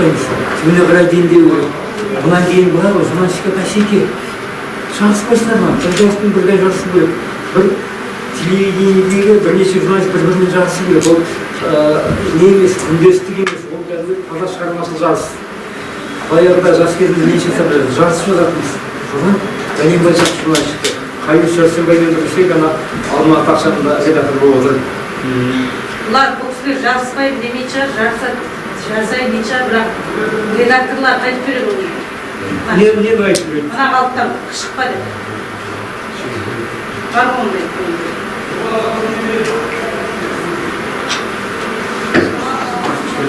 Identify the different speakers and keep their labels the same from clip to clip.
Speaker 1: қорықпаймыз, түбіне қарай дендеу керек. Бұдан кейін былай ғой, журналистика бәсеке. Жарыспайсыңдар ма? Бір жастың бірге жарысу керек. Бір телевидениедегі бірнеше журналист бір бірімен жарысу керек. Ол не емес, күндестік емес, ол кәдімгі таза шығармашылық жарыс. Баяғыда жас кезімізде неше жарысып жататынбыз. Содан бәленбай жас журналист шықты. Қаюш Сәрсенбаймен бірлесек, ана Алматы ақшамында редактор болып отыр.
Speaker 2: Бұлар, бұл кісілер жарыспаймын демейтін шығар, жарысады, жасаймын дейтін шығар, бірақ редакторлар қайтып береді оны.
Speaker 1: Нені айтып береді?
Speaker 2: Мына қалыптан шықпа деп. Бар ғой ондай.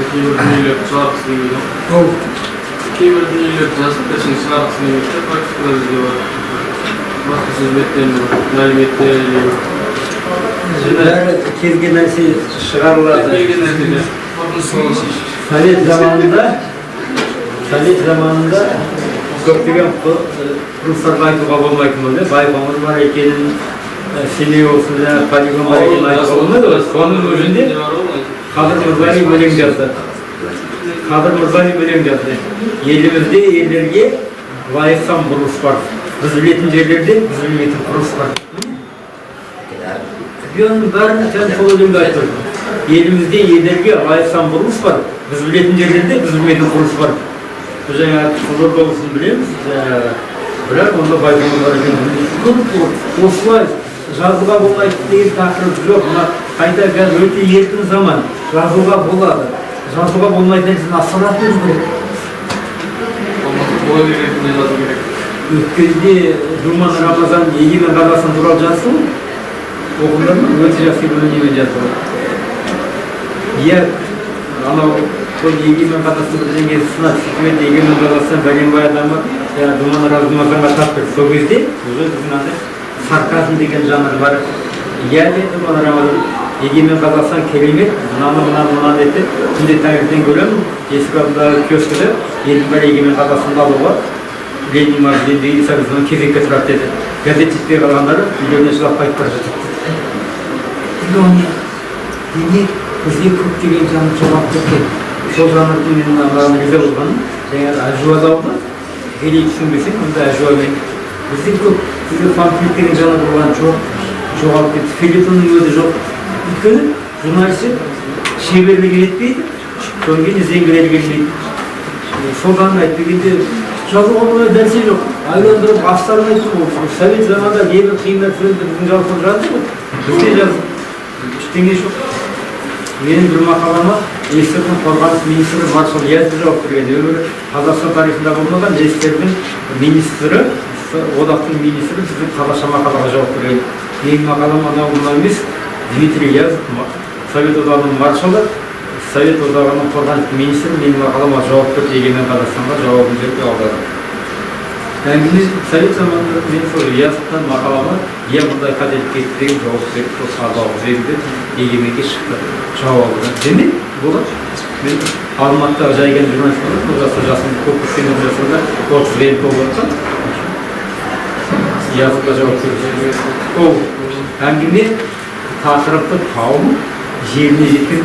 Speaker 3: Кейбір дүниелерді шығарғысы келмейді ғой.
Speaker 1: Ол
Speaker 3: Кейбір дүниелерді жазып берсең, шығарғысы келмейді да, практикада бізде бар. Баспасөз беттерінде бар, мәліметтер или
Speaker 1: бәрі кез келген нәрсе шығарылады.
Speaker 3: Келген нәрседе қорқыныш.
Speaker 1: Совет заманында көптеген құрылыстарды айтуға болмайтын болды. Байқоңыр бар екенін, Семей болсын, жаңағы полигон бар екенін айтуға болмайды ғой. Соның өзінде Қадыр Мырзалин өлең жазды. Қадыр Мырзалин өлең жазды. Елімізде ерлерге лайық сан бұрылыс бар. Біз білетін жерлерде біз білмейтін құрылыс бар. Оның бәрін сен сол өлеңде айтып тұр. Елімізде ерлерге лайық сан бұрылыс бар. Біз білетін жерлерде біз білмейтін құрылыс бар. Біз жаңағы Қызылорда облысын білеміз, жаңағы, бірақ онда Байқоңыр бар екенін білмейміз. Көп осылай жазуға болмайды деген тақырып жоқ. Мына қайта қазір өте еркін заман. Жазуға болады. Жазуға болмайтын нәрсені асыратуымыз керек.
Speaker 3: Болмаса блогер ретінде жазу керек.
Speaker 1: Өткенде Думан Рамазан Егемен Қазақстан туралы жазды ғой. Оқыдыңдар ма? Өте жақсы немен жазды ғой. Иә, анау сол Егемен Қазақстан бірдеңе сынады, сөйтіп Егемен Қазақстан бәленбай адамы жаңағы Думан Рамазанға тап берді. Сол кезде уже біздің андай сарказм деген жанр бар. Иә, деді Думан Рамазан, Егемен Қазақстан керемет, мынаны, мынаны, мынаны деді. Күнде таңертең көремін, есік алдындағы киоскіде елдің бәрі Егемен Қазақстанды алуға Ленин магазиніндегі Исабекұлының кезекке тұрады деді. Газет жетпей қалғандары үйлеріне жылап қайтып бара жатады. Ирония. Демек, бізде көптеген жанр жоғалып кеткен. Сол жанрдың мен маған риза болғаным, жаңағы әжуалауды тікелей түсінбесең, онда әжуамен. Бізде көп, бізде памфлет деген жанр болған жоқ, жоғалып кетті. Фельетонның өзі жоқ. Өйткені журналистер шеберлігі жетпейді, содан кейін ізденгілері келмейді. Содан әйтпегенде жазуға болмайтын нәрсе жоқ. Айландырып астарын айттым ғой. Совет заманында небір қиын нәрселерді біздің жалпы жазды ғой. Бізде жазды. Ештеңе жоқ. Менің бір мақалама СССР-дің қорғаныс министрі маршал Язев жауап берген. Өмірі Қазақстан тарихында болмаған СССР-дің министрі, одақтың министрі біздің қазақша мақалаға жауап берген. Менің мақалам анау мынау емес, Дмитрий Язев, Совет Одағының маршалы, Совет Одағының қорғаныс министрі менің мақалама жауап берді, Егемен Қазақстанға жауабын беріп аударды. Әңгіме совет заманында мен сол Язевтан мақалама, иә, мұндай қателік кетті деген жауап беріп, сол сабағы берді, Егеменге шықты жауабы. Демек, болады. Мен Алматыдағы жайған журналист болдым, сол жаста жасым көп, сенің жасымда 30-ға енді толып жатқан. Язевқа жауап берді. Ол әңгіме тақырыпты тауып, жеріне жеткен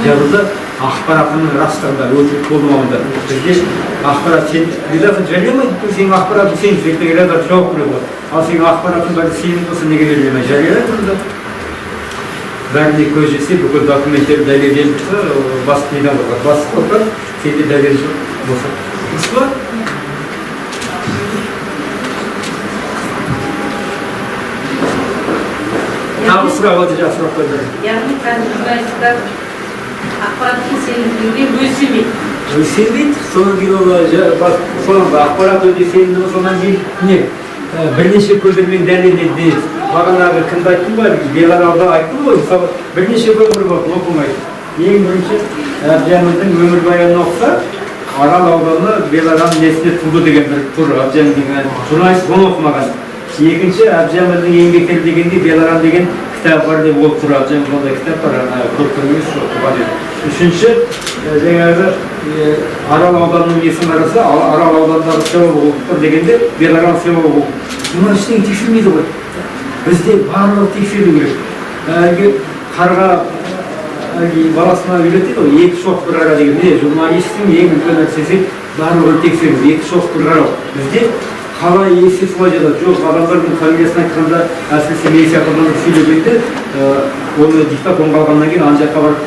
Speaker 1: жазуда, ақпаратының растығында, өтірік болмауында. Бізде ақпарат, сен редактор жариялайды, өйткені сенің ақпаратың сен, ертең редактор жауап береді ғой. Ал сенің ақпаратың бәрі сенің болса, неге жариялай? Жариялайды онда. Бәріне көз жетсе, бүкіл документтер дәлелденіп тұрса, бастық неден қорқады? Бастық қорқады, сенде дәлел жоқ болса. Дұрыс па? Тағы сұрақ, өте жақсы сұрақ қойды.
Speaker 2: Яғни қазір журналистер ақпараттың сенімділігіне өзі сенбейді.
Speaker 1: Сенбейді, содан кейін ол содан ақпарат өте сенімді болса, содан кейін не бірнеше көздермен дәлелденеді. Бағанағы кімді айттым ғой, Беларалды айттым ғой, мысалы, бірнеше көпір болды, оп оңай. Ең бірінші Әбдіжәмілдің өмірбаянын оқыса, Арал ауданы Беларал несінде туды деген бір тур Әбдіжәміл деген журналист оны оқымаған. Екінші, Әбдіжәмілдің еңбектері дегенде Беларал деген кітап бар деп ол тұр. Әбдіжәміл ондай кітап бар, ана көркем емес, оқуға деп. Үшінші, жаңағы Арал ауданының несін қараса, Арал ауданындағы село болып тұр дегенде Беларал село болып. Бұны ештеңе тексермейді ғой. Бізде барлығы тексерілу керек. Әлгі қарға Әлгі баласына үйретеді ғой, екі шоқ бір қара деген. Міне, журналисттің ең үлкен нәрсесі — барлығын тексеру, екі шоқ бір қарау. Бізде қалай естісе, солай жазады. Жоқ, адамдардың фамилиясын айтқанда, әсіресе мен сияқты адамдар сөйлегенде, оны диктофонға алғаннан кейін ана жаққа барып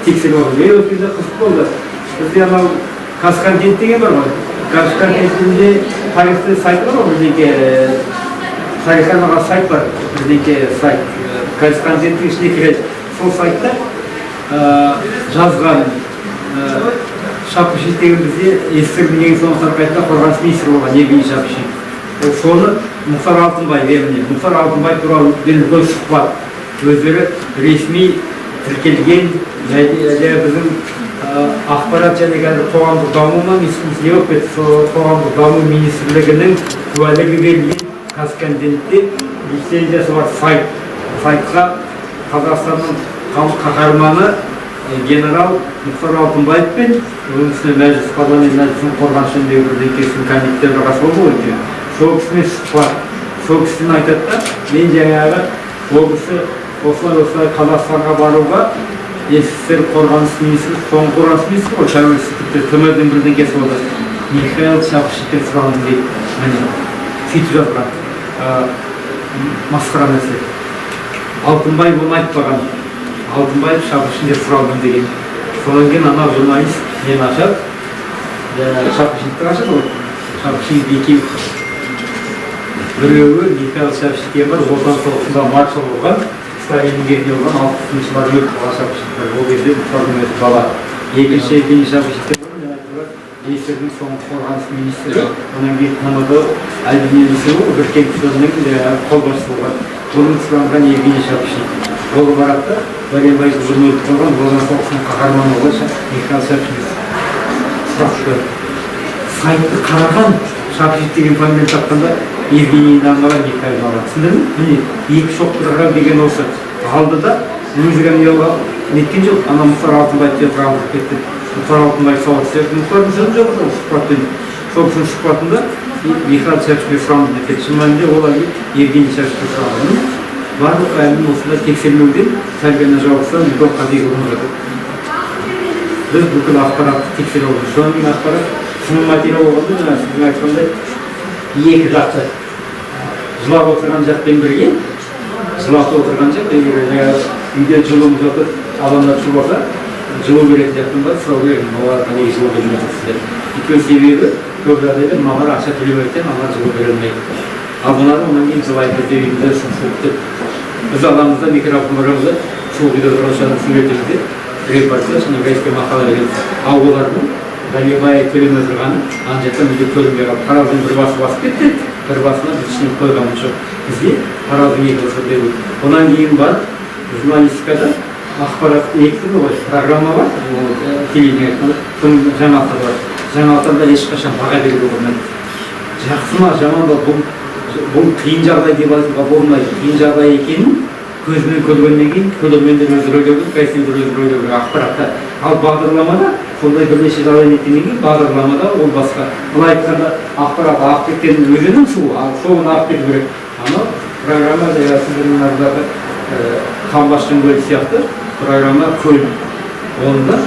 Speaker 1: тексеріп алу. Е, өткенде қызық болды. Бізде анау «Казконтент» деген бар ғой. «Казконтентінде» тарихты сайты бар ғой, бірдеңке, тарихқа арналған сайт бар, бірдеңке сайт. «Казконтенттің» ішіне кіреді. Сол сайтта жазған Шапушев деген, бізде СССР ең соңғы сарқайтында қорғаныс министрі болған Евгений Шапушев. Ол соны Мұхтар Алтынбаев, міне, Мұхтар Алтынбаев туралы үлкен сұхбат. Өздері ресми тіркелген және біздің ақпарат және қазір қоғамдық даму ма, не болып кетті, сол қоғамдық даму министрлігінің куәлігі берілген, «Казконтентте» лицензиясы бар сайт. Сайтқа Қазақстанның халық қаһарманы генерал Мұхтар Алтынбаев пен оның үстіне мәжіліс, парламент мәжілісінің қорғаныс жөніндегі бірдеңкесінің комитет төрағасы болды ғой өйткені. Сол кісімен сұхбат. Сол кісіден айтады да, мен жаңағы ол кісі осылай осылай Қазақстанға баруға СССР қорғаныс министрі, соңғы қорғаныс министрі ғой тәуелсіздікте, ТМД-дің бірдеңкесі болды, Михаил Шапошниктен сұрағым дейді. Міне, сөйтіп жазған. Масқара нәрсе. Алтынбаев оны айтпаған. Алтынбаев Шапошниктен сұралдым деген. Содан кейін ана журналист нені ашады, жаңағы Шапошникті ашады ғой. Шапошник екеу, біреуі Михаил Шапошник деген бар, Отан соғысында маршал болған, Сталиннің кезінде болған, 60-жылдары өліп қалған Шапошник бар. Ол кезде Мұхтардың өзі бала. Екінші Евгений Шапошник деген бар, мен айтып СССР-дің соңғы қорғаныс министрі, одан кейін ТМД әлденесі ғой, біріккен күштерінің жаңағы қолбасшысы болған. Оның сұранған Евгений Шапошник. Ол барады да, бәленбай жыл бұрын өліп қалған Отан соғысының қаһарманы болған Михаил Шапошник сұрақ қояды. Сайтты қараған, Шапошник деген фамилияны тапқанда, Евгенийді алмаған, Михаил алған. Түсіндің бе? Міне, екі шоқ бір қара деген осы. Алды да, өзі ғана неткен жоқ, ана Мұхтар Алтынбаев деп алдырып кетті. Мұхтар Алтынбаев сауат істеп, Мұхтардың сөзі жоқ ол сұхбатпен. Сол кісінің сұхбатында Михаил Шапошникке сұрамыз деп кетті. Шын мәнінде ол әлгі Евгений Шапошникке сұраған. Барлық әңгіме осындай тексермеуден, сәл ғана жауапсыздан үлкен қатеге ұрынып жатыр. Біз бүкіл ақпаратты тексере аламыз. Содан кейін ақпарат сыни материал болғанда, жаңа сіздің айтқандай, екі жақты, жылап отырған жақпен бірге жылатып отырған жақ, егер жаңағы үйде жылынып жатып адамдар шуласа, жылу беретін жақтан барып сұрау керек: мыналарға неге жылу бермей жатырсыз деп. Өйткені себебі көп жағдайда мыналар ақша төлемегендіктен аналар жылу бере алмайды. Ал мыналар одан кейін жылайды, бізде үйімізде суық деп. Біз аламыз да, микрофон барамыз да, суық үйде тұрған шығар, суретіміз де, репортаж, газетке мақала береміз. Ал олардың бәленбай төлемей отырғаны ана жақта мүлде көрінбей қалды. Тараздың бір басы басып кетті, бір басына біз ештеңе қойғанымыз жоқ. Бізге тараздың екі басы беру. Одан кейін барып журналистикада ақпарат екі түрлі ғой: программа бар, ол телевидение айтқанда, соның жаңалықтар бар. Жаңалықтарда ешқашан баға беруге болмайды, жақсы ма, жаман ба. Бұл қиын жағдай деп айтуға болмайды. Қиын жағдай екенін көзімен көргеннен кейін көрермендер өздері ойлау керек, газеттер өздері ойлау керек ақпаратта. Ал бағдарламада сондай бірнеше жағдай неткеннен кейін бағдарламада ол басқа. Былай айтқанда, ақпарат ағып кеткен өзеннің суы, ал соны ағып кету керек. Анау программа жаңағы сіздің мынадағы Қамбаштың көлі сияқты, программа көл. Онда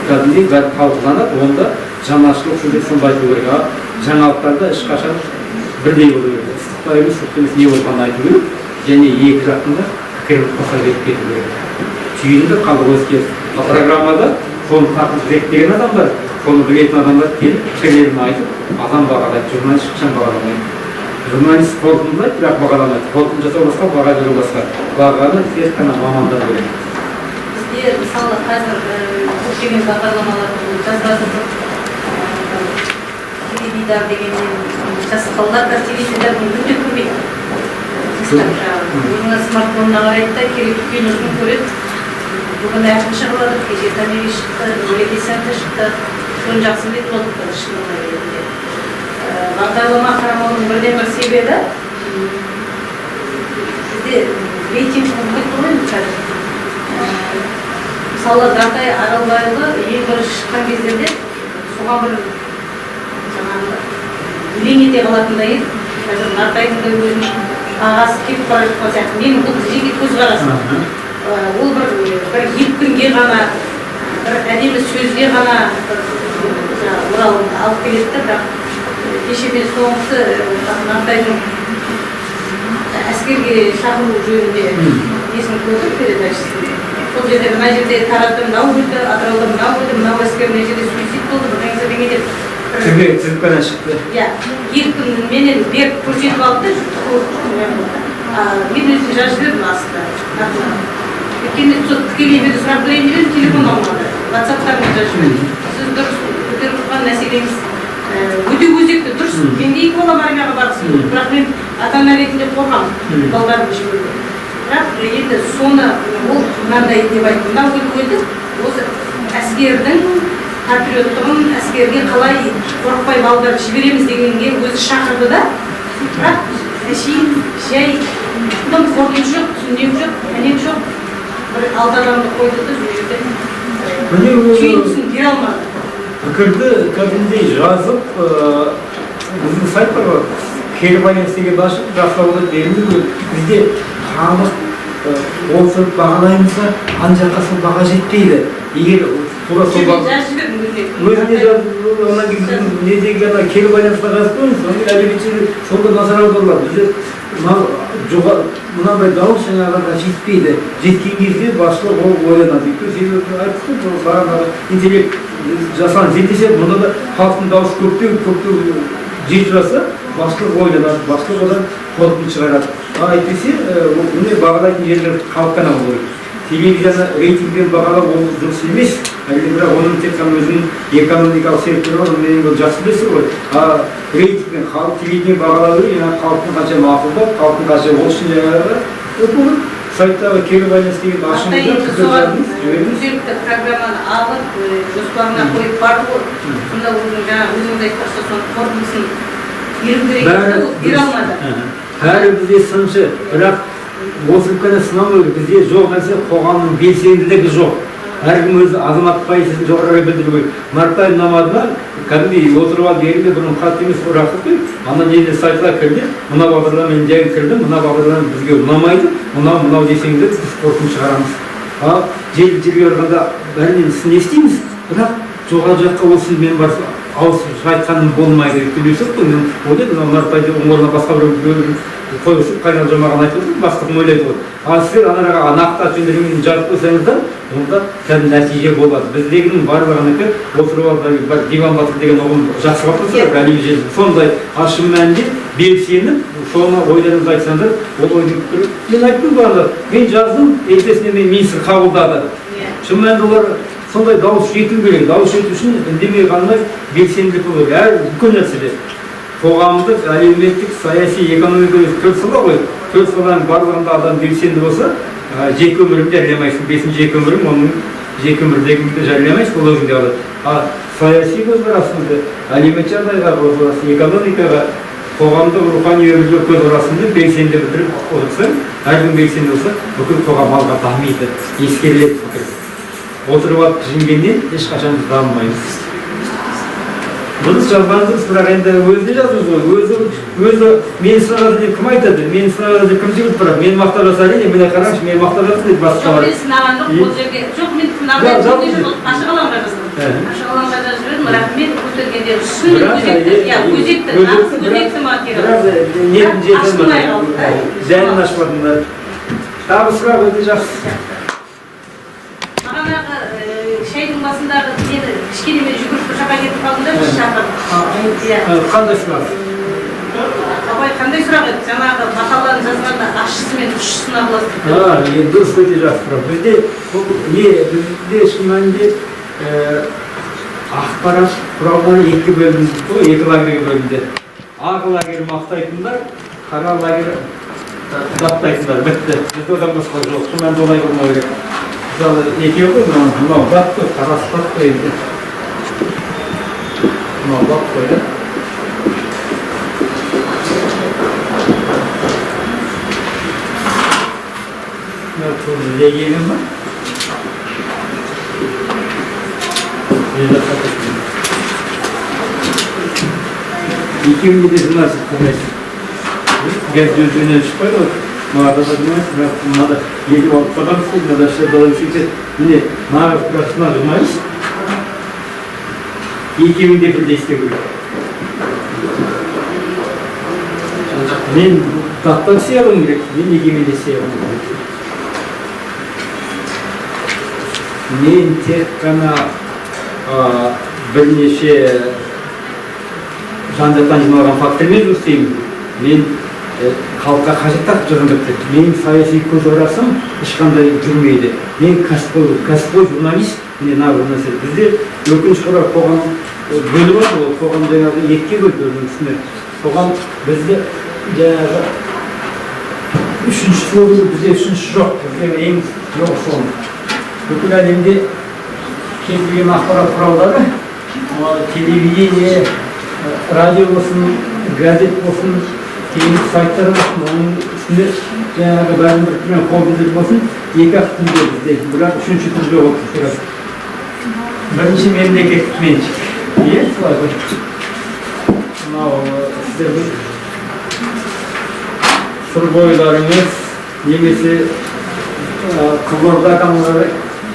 Speaker 1: кәдімгідей бәрі талқыланады, онда жанашырлық сізде сонда айту керек. Ал жаңалықтарда ешқашан бірдей болу керек, ыстық та емес, суық та емес, не болғанын айту керек және екі жақтың да пікірін қоса беріп кету керек. Түйінді халық өзі. Ал программада соны тақырып зерттеген адамдар, соны білетін адамдар келіп, пікірлерін айтып, адам бағалайды. Журналист ешқашан бағаламайды. Журналист қорытындылайды, бірақ бағаламайды. Қорытынды жасау басқа, баға беру басқа. Бағаны тек қана мамандар береді.
Speaker 2: Бізде, мысалы, қазір көптеген бағдарламалар жазбасы жоқ. Теледидар дегеннен жас балалар да теледидардың мүлде көрмейді. Жастар жаңағы өзінің смартфонына қарайды да, керекті киносын көреді. Бүгін Айқын шығып жатыр, кеше Томирис шықты, Өлеке сәті шықты. Соны жақсы білетін болдық қазір шынына келгенде. Бағдарлама қарамаудың бірден бір себебі бізде рейтинг болып кетті ғой енді қазір. Мысалы, Нартай Аралбайұлы ең бірінші шыққан кездерде соған бір жаңағы елең ете қалатындай еді. Қазір Нартайдың да өзінің ағасы кетіп бара жатқан сияқты. Менің бұл жеке көзқарасым. Ол бір екпінге ғана, бір әдемі сөзге ғана бір жаңағы оралымды алып келеді де. Бірақ кеше мен соңғысы Нарттайдың әскерге шақыру жөнінде несін көрдім, передачасын. Сол жерде мына жерде Таразда мынау өлді, Атырауда мынау өлді, мынау әскер мына жерде суицид болды, бірдеңе бірдеңе деп
Speaker 1: Тізбек тізіп қана шықты.
Speaker 2: Иә, екпінменен беріп көрсетіп алды да. Мен өзім жазып жібердім астына артына. Өйткені сол тікелей эфирде сұрақ берейін деп едім, телефон алмады, ватсаптан жазып жібердім. Сіз дұрыс көтеріп тұрған мәселеңіз өте өзекті, дұрыс. Мен де екі балам армияға барғысы келеді, бірақ мен ата ана ретінде қорқамын балдарымды жіберуге. Бірақ енді соны ол мынандай деп айтты: мынау өлді, өлді, осы әскердің патриоттығын, әскерге қалай қорықпай балдарды жібереміз дегенге өзі шақырды да. Бірақ әшейін жай дым қорқыныш жоқ, түсіндем жоқ, әнем жоқ, бір алты адамды қойды да, сол жерде
Speaker 1: Міне, ол
Speaker 2: түйіндісін бере алмады.
Speaker 1: Пікірді кәдімгідей жазып, біздің сайт бар ғой, кері байланыс деген, ашып жақсылап отырып берілу керек. Бізде халық отырып бағалаймыз да, ана жаққа сол баға жетпейді. Егер тура сол
Speaker 2: Мен
Speaker 1: баға
Speaker 2: жазып жібердім өзіне.
Speaker 1: Өзіне жазып, одан кейін біздің недегі ана кері байланысқа жазып қойыңыз. Содан кейін әлеуметтік сонда назар аударылады. Бізде мынау мынандай дауыс жаңағыға жетпейді. Жеткен кезде басшылық ол ойланады. Өйткені себебі айттық қой, бұл бағанағы интеллект жасаған зерттесе, мұнда да халықтың дауысы көптеу көптеу жетіп жатса, басшылық ойланады, басшылық одан қорытынды шығарады. А әйтпесе ол міне бағалайтын жерлер халық қана болу керек. Телевизияны рейтингпен бағалау ол дұрыс емес әлде, бірақ оның тек қана өзінің экономикалық себептері бар, оны мен жақсы білесіз ғой. А рейтингпен халық телевидение бағалау керек, жаңағы халықтың қанша мақұлдап, халықтың қанша, ол үшін жаңағы ол сайттағы кері байланыс деген
Speaker 2: Ата
Speaker 1: ашыңыз да,
Speaker 2: енді
Speaker 1: пікір
Speaker 2: соған
Speaker 1: жазыңыз, жіберіңіз.
Speaker 2: Күнделікті программаны алып, жоспарына қойып барды ғой. Сонда өзің жаңа өзіңіз айтпақшы, соның қорытындысын беру керек еді да, ол бере алмады.
Speaker 1: Бәрі бізде сыншы, бірақ отырып қана сынамау керек. Бізде жоқ нәрсе қоғамның белсенділігі жоқ. Әркім өзі азамат позициясын жоғары білдіру керек. Нартай ұнамады ма, кәдімгідей отырып алып, ерінбей, бұрын қатты емес, рахат қой, ана неде сайтқа кірді, мына бағдарламамен жай кірді, мына бағдарлама бізге ұнамайды, мынау мынау десеңдер, біз қорытынды шығарамыз. Ал жер жерге барғанда бәрінен сын естиміз, бірақ жоғары жаққа ол сын мен барып ауыз айтқаным болмайды. Өйткені өйстіп қой, мен ойлаймын, мынау Нартай орнына басқа біреу қойғызып, қайдан маған айтып отыр, бастығым ойлайды ғой. Ал сіздер анараға нақты аты жөндерін жазып қойсаңыздар, онда кәдімгі нәтиже болады. Біздегінің барлығынікі отырып алып, бір диван батыр деген ұғым жақсы қалыптасты әлем желісінде. Сондай. Ал шын мәнінде белсеніп, соны ойларыңызды айтсаңдар, ол ойдың пікірі, мен айттым бағана, мен жаздым, ертесіне мен министр қабылдады. Шын мәнінде олар сондай дауыс жету керек. Дауыс жету үшін үндемей қалмай, белсенділік болу керек әр үлкен нәрседе. Қоғамдық, әлеуметтік, саяси, экономикалық төрт сала ғой. Төрт саланың барлығында адам белсенді болса, жеке өміріңді жариямайсың, бесінші жеке өмірің, оның жеке өмірдегіңді жариямайсың, ол өзіңде қалады. А саяси көзқарасыңды, әлеуметтік жағдайға көзқарасың, экономикаға, қоғамдық, рухани өмірге көзқарасыңды белсенді білдіріп отырсаң, әркім белсенді болса, бүкіл қоғам алға дамиды, ескеріледі пікір. Отырып алып кіжінгеннен ешқашан біз дамымаймыз. Дұрыс жазған дұрыс, бірақ енді өзі де жаздыңыз ғой. Өзі мені сынап жатыр деп кім айтады? Мені сынап жатыр деп кім жүгіріп барады? Мені мақтап жатса, әрине, міне қараңызшы, мені мақтап жатыр дейді
Speaker 2: Жоқ,
Speaker 1: басқалар.
Speaker 2: Мен сынаған жоқ ол жерге, жоқ, мен
Speaker 1: Жа- жалпы-
Speaker 2: ашық алаңға жаздым. Ашық алаңға жазып жібердім. Рахмет көтергенде, шынымен
Speaker 1: Бірақ,
Speaker 2: өзекті, иә, өзекті, нағыз өзекті материал.
Speaker 1: Бірақ нетін
Speaker 2: Бірақ ашылмай қалды да.
Speaker 1: Дәнін ашпадыңдар. Тағы сұрақ, өте жақсы.
Speaker 2: Бағанағы шайдың басындағы нені кішкене мен жүгіріп бір жаққа кетіп қалдым да, шақырып. Иә.
Speaker 1: Қандай сұрақ?
Speaker 2: Абай, қандай сұрақ еді? Жаңағы мақаланы жазғанда ащысы мен тұщысын араластырып.
Speaker 1: А, енді дұрыс, өте жақсы сұрақ. Бізде бұл не, бізде шын мәнінде ақпарат құралдары екіге бөлінді ғой, екі лагерьге бөлінді. Ақ лагерь мақтайтындар, қара лагерь даттайтындар. Бітті. Бізде одан басқа жоқ. Шын мәнінде олай болмау керек. Мысалы, екеуі ғой, мынау дат қой, қарасы дат қой енді. Мынау дат қой, да? Мынау тұз легені ма? Не жаққа кетті? Екеуінде де журналист қылмайсың. Газ өздігінен шықпайды ғой. Мынада да журналист, бірақ мынада 56 адам істейді, мынада 3 адам істейді. Міне, нағыз профессионал журналист екеуін де бірдей істеу керек. Мен даттан істей алуым керек, мен егемен де істей алуым керек. Мен тек қана бірнеше жан-жақтан жиналған фактілермен жұмыс істеймін. Мен халыққа қажетті ақпарат жазамын деп айтады. Менің саяси көзқарасым ешқандай жүрмейді. Мен кәсіпқой журналист, міне нағыз журналист. Бізде өкінішке орай қоғам бөліп алды, ол қоғам жаңағы екіге бөлді өзінің үстіне. Қоғам бізді жаңағы үшінші болу, бізде үшінші жоқ, бізде ең жоқ сол. Бүкіл әлемде кез келген ақпарат құралдары, телевидение, радио болсын, газет болсын, кейін сайттар болсын, оның үстінде жаңағы бәрін біріктірген холдингтер болсын, екі-ақ тілде бізде, бірақ үшінші тіл жоқ болып тұр. Бірінші мемлекеттік меншік. Иә, солай ғой. Мынау сіздердің Сыр бойларыңыз немесе Қызылорда каналдары,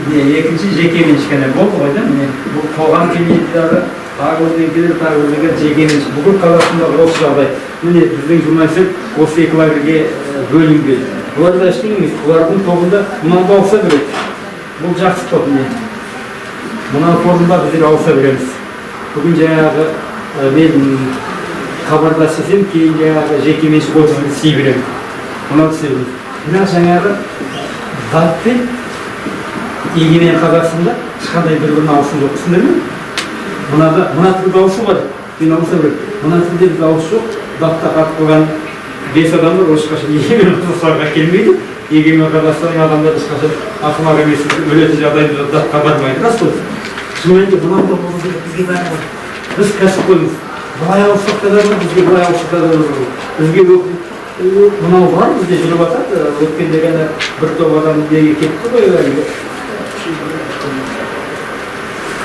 Speaker 1: не, екінші жеке меншік әне болды ғой да, міне бұл қоғам теледидары, тағы бірдеңелер, тағы бірдеңелер жеке меншік. Бүкіл Қазақстанда осы жағдай. Міне біздің журналистер осы екі лагерьге бөлінген. Бұлар да ештеңе емес, бұлардың тобында мынау да ауыса береді. Бұл жақсы топ, міне. Мына тобында біздер ауыса береміз. Бүгін жаңағы мен хабарда істесем, кейін жаңағы жеке меншік отызды істей беремін. Мынау істей беремін. Бірақ жаңағы ДАТ пен Егемен Қазақстанда ешқандай бір-біріне ауысу жоқ, түсіндіңдер ме? Мынада мына тілде ауысу бар, мен ауыса беремін. Мына тілде бізде ауысу жоқ. ДАТ-та қатып қалған 5 адам бар, ол ешқашан Егемен Қазақстанға келмейді. Егемен Қазақстанның адамдары ешқашан ақымақ емес, өлетін жағдайда ДАТ-қа бармайды. Рас қой. Шын мәнінде мынау да болу керек, бізге бәрі бар. Біз кәсіпқоймыз. Былай ауыссақ та бар, бізге былай ауыссақ та бар. Бізге мынау бар, бізде жүріп жатады. Өткенде ғана бір топ адам неге кетті ғой, әлгі.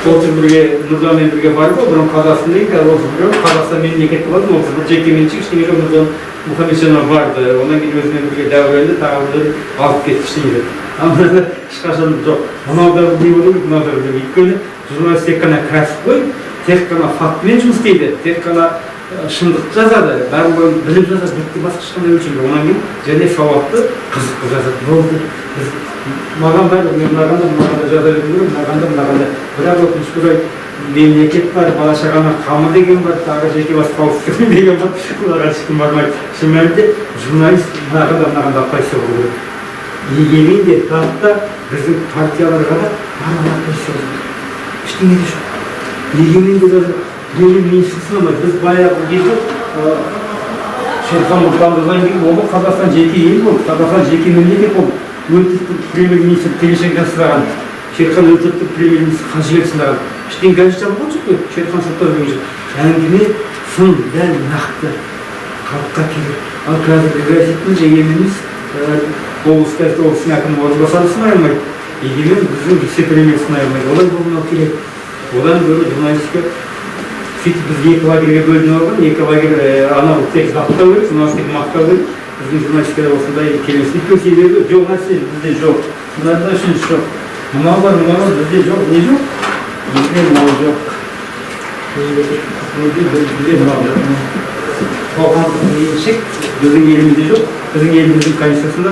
Speaker 1: 31-ге Нұржанмен бірге барып, бұрын Қазақстан деген, қазір 31 Қазақстан мемлекет болатын, 31 жеке меншік, ештеңе жоқ. Нұржан Мұхамеджанов барды, одан кейін өзімен бірге Дәуренді тағы біреулер алып кетті, ештеңе жоқ. Ал мынада ешқашан жоқ. Мынау да бірдей болу керек, мынау да бірдей. Өйткені журналист тек қана кәсіпқой, тек қана фактімен жұмыс істейді, тек қана шындықты жазады, барлығын біліп жазады, бітті, басқа ешқандай өлшем жоқ. Одан кейін және сауатты, қызықты жазады. Болды. Біз маған бәрі, мен мынаған да, мынаған да жаза беруім керек, мынаған да, мынаған да. Бірақ өкінішке орай мемлекет бар, бала шағаның қамы деген бар, тағы жеке бас қауіпсіздігі деген бар, оларға ешкім бармайды. Шын мәнінде журналист мынаған да, мынаған да позиция болу керек. Егемен де, ДАТ та, біздің партияларға да барлығына позиция болу керек. Ештеңе де жоқ. Егемен де даже премьер-министр сынамайды. Біз баяғы кезде Шерхан Мұртазадан кейін ол Қазақстан жеке ел болды, Қазақстан жеке мемлекет болды. Өлтіріп премьер-министр Терещенко сынаған, Шерхан өлтіріп премьер-министр Қажыбек сынаған. Ештеңе газет жабылған жоқ қой, Шерхан соттап жүрген жоқ. Әңгіме сын дәл нақты халыққа керек. Ал қазіргі газеттің егемен емес, облыс газеті облыстың әкімінің орынбасары сынай алмайды. Егемен біздің вице-премьер сынай алмайды. Олай болмау керек. Одан гөрі журналистика сөйтіп біз екі лагерьге бөлініп алған, екі лагерь, анау тек жақтау керек, мынау тек мақтау керек. Біздің журналистикада осындай келесі. Өйткені себебі жоқ нәрсе бізде жоқ. Мынада үшінші жоқ. Мынау бар, мынау бар, бізде жоқ. Не жоқ? Бізде мынау жоқ. Бізде мынау жоқ. Қоғамдық меншік біздің елімізде жоқ. Біздің еліміздің конституциясында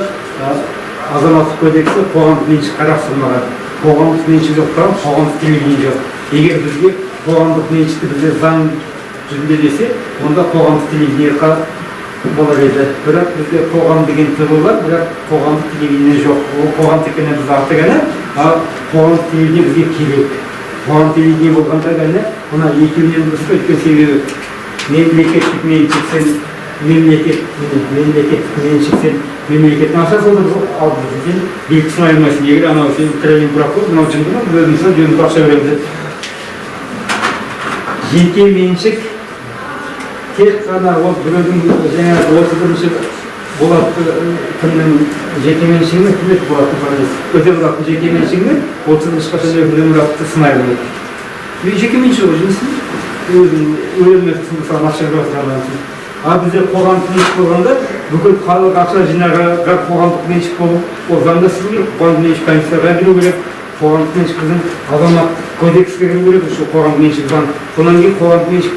Speaker 1: азаматтық кодексі қоғамдық меншік қарастырылмаған. Қоғамдық меншік жоқ, қоғамдық телевидение жоқ. Егер бізге қоғамдық меншікті бізде заң жүзінде десе, онда қоғамдық телевидение болар еді. Бірақ бізде қоғам деген ТВ бар, бірақ қоғамдық телевидение жоқ. Ол қоғам тек қана бізде аты ғана, ал қоғамдық телевидение бізге керек. Қоғам телевидение болғанда ғана мына екеуінен дұрыс қой. Өйткені себебі мемлекеттік меншік сен мемлекет, мемлекеттік меншік сен мемлекеттің ақшасы отыр, ал сен билік сынай алмайсың. Егер анау сен тренинг бұрақ қой, мынау жынды ма, өзіміз жөнді ақша береміз деп. Жеке меншік тек қана ол біреудің жаңағы 31 Болат кімнің жеке меншігі ме, кім еді Болаттың фамилиясы? Өтемұраттың жеке меншігі ме? 31 ешқашан Өтемұратты сынай алмайды. Мен жеке меншік ғой, жынысың. Өзің өлмек саған ақша беріп жатқан адамсың. А бізде қоғамдық меншік болғанда, бүкіл халық ақша жинағанға қоғамдық меншік болу, ол заңдастыру керек, қоғамдық меншік конституцияға кіру керек, қоғамдық меншік біздің азаматтық кодекске кіру керек, осы қоғамдық меншік заң. Содан кейін қоғамдық меншік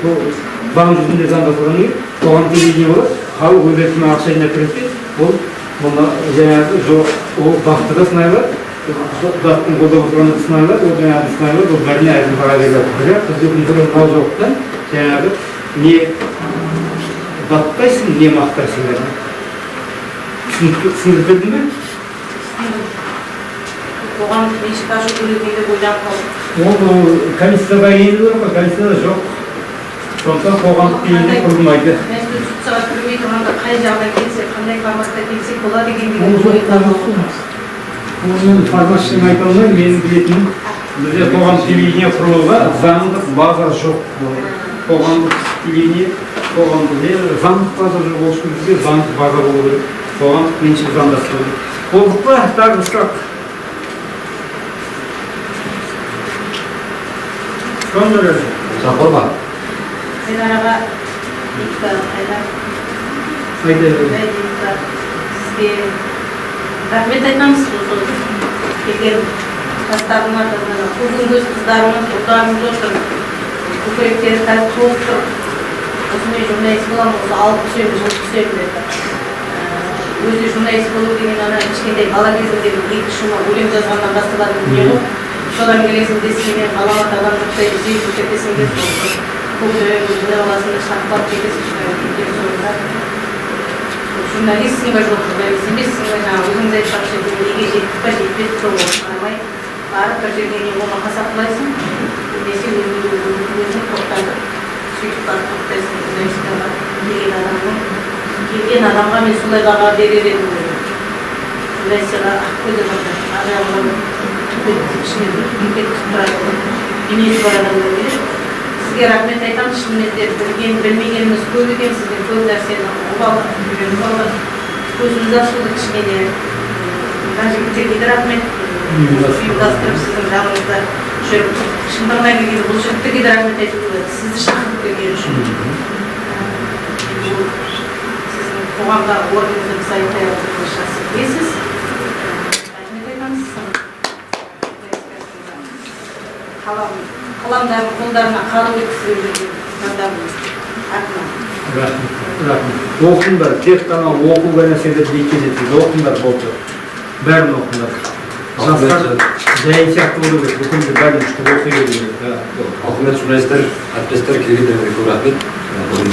Speaker 1: заң жүзінде заңдастырғаннан кейін қоғамдық телевидение болады, халық өз еркімен ақша жинап кіреді де, ол мұны жаңағы жоқ, ол бақты да сынай алады, бақтың қолдап отырғанын да сынай алады, ол жаңағы сынай алады, ол бәріне әділ баға бере алады. Бірақ бізде мынау жоқтан жаңағы не баптайсың, не мақтайсың бәрін. Түсіндіріп бердім бе?
Speaker 2: Қоғамдық меншік ашу керек екен деп ойланып қалдым.
Speaker 1: Ол конституцияда ену керек қой, конституцияда жоқ. Сондықтан қоғамдық телевидение құрылмайды.
Speaker 2: Конституцияға кірмей тұрғанда қай жағына келсек, қандай форматта келсек болады екен
Speaker 1: Ол
Speaker 2: деген
Speaker 1: жоқ,
Speaker 2: ой қалып.
Speaker 1: Оны форматшыны айта алмаймын, менің білетінім, бізде қоғамдық телевидение құрылуға заңдық база жоқ. Қоғамдық телевидение, қоғамдық не, заңдық база жоқ, ол үшін бізге заңдық база болу керек. Қоғамдық меншік заңдастыру керек. Болдық па? Тағы бір сұрақ. Сонда
Speaker 4: Сұрақ бар ма?
Speaker 2: Айдар аға, Айдар,
Speaker 1: айта бер.
Speaker 2: Айдар, сізге рахмет айтамыз. Осы келген жастардың атынан, көзін көз қыздарымыз, ұлдарымыз отыр, көкіректері қазір толып тұр. Осы мен журналист боламын, осы алып түсемін, жылып түсемін деп. Өзі журналист болу деген ана кішкентай бала кезіндегі екі шумақ өлең жазғаннан басталатын дүние ғой. Содан келесің де, сенен ғаламат адам жоқтай іздейіп кетесің де, сол көкірек өзіңе аласың да, шарпалап кетесің. Содан соңында журналистсің ба, жоқ, журналист емессің ба, жаңағы өзіңіз айтпақшы, неге жеттік па, жетпедік па, оған қарамай барып бір жерге не болмаса құлайсың, немесе өзіңді өзің тоқтатып, сөйтіп барып тоқтайсың. Журналистикаға келген адамның, келген адамға мен солай баға берер едім өзім. Журналистикаға ақ көзі бар, ар жағынан ішіне бір кетіп тұратын дүниесі бар адамдар келеді. Сізге рахмет айтамын, шынымен де білген білмегеніміз көп екен, сізден көп нәрсені ұғып алдық, үйреніп алдық, көзіміз ашылды кішкене. Мына жігіттерге де рахмет, ұйымдастырып, сіздің жаныңызда жүріп, шындығына келгенде, бұл жігіттерге де рахмет айту керек, сізді шақырып келген үшін. Бұл сіздің қоғамдағы орныңызды біз айта алмайтын, жақсы білесіз. Рахмет айтамыз. Қалам, қаламдарын қолдарына қару өткізіп жүрген жандардың атынан.
Speaker 1: Рахмет, рахмет. Оқыңдар, тек қана оқу ғана сендер биікке жеткізеді. Оқыңдар, болды. Бәрін оқыңдар. Жастар жай сияқты болу керек, бүкіл бәрін күшті оқи беру керек. Да, болды.
Speaker 4: Құрметті журналистер, әріптестер, келгендеріңізге көп рахмет. Бүгін